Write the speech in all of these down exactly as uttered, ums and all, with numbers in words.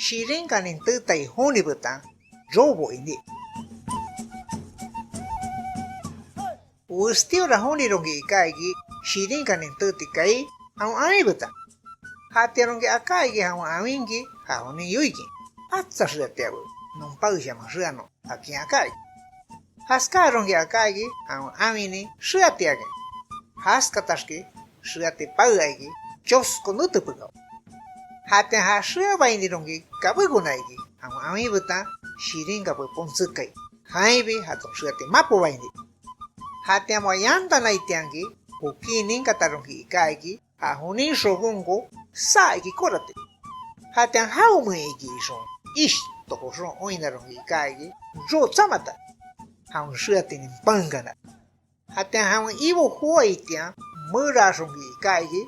shirinkanin teetai joni betan robo iní. Westíora jonironki iká iki shirinkanin teeti kaai jawen awin betan. Jatianronki aká iki jawen awinki ja jonin yoikin: "Atsa xeatiawe, non paeshaman xeanon", akin aká iki. Jaskáaronki aká iki jawen awinin xeatiakin. Jaskataxki xeati paea iki chosko netepekao. Jatian ja xeabainironki kabékona iki, jawen awin betan shirinka pepon tsekai, jainbi jaton xeati mapobaini. Jatian moa yantanaitianki, jokin ninkataronki iká iki, ja jonin xobonko saa iki korati. Jatian jaonmea iki ixon, ishto joxon oinnaronki iká iki, roo tsamata, jawen xeatinin paenkana. Jatian jawen ibo joaitian, meraaxonki iká iki,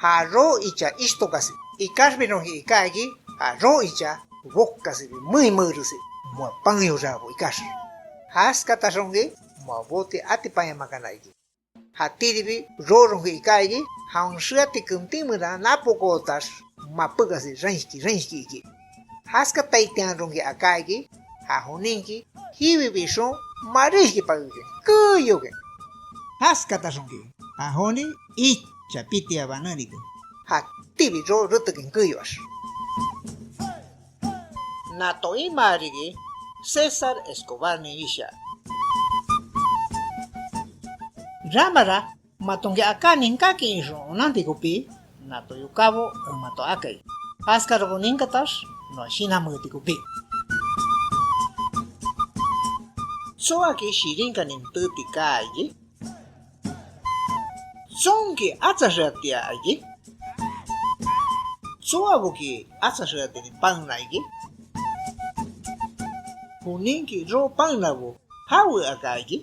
ja roo icha ishtokasi. Ikaxbironki iká iki, ja roo icha bokasibi mei meeresi, moa paen yorabo ikax. Jaskataxonki moa boti atipanyamakana iki. Jatíribi rooronki iká iki, jawen xeati kentin meran napokootax mapékasi rainshki rainshki iki. Jaskataitianronki aká iki, ja joninki jiwi bixon marishki pakekin, keyokin. Jaskataxonki ja jonin icha pitia banénike, jatíbi roo retekin keyoax. Nato imaa riki César Escobarnin wishaa. Ramara matonki aká ninkákin ixon onanti kopí, nato yokábo en mato akai. Jaskarabo ninkatax noa shinanmeeti kopí. ¿Tsoaki shirinkanin teeti kaa iki? ¿Tsonki atsa xeatia iki? ¿Tsoaboki atsa xeatinin paena iki? ¿Joninki roo paenabo jawe aká iki?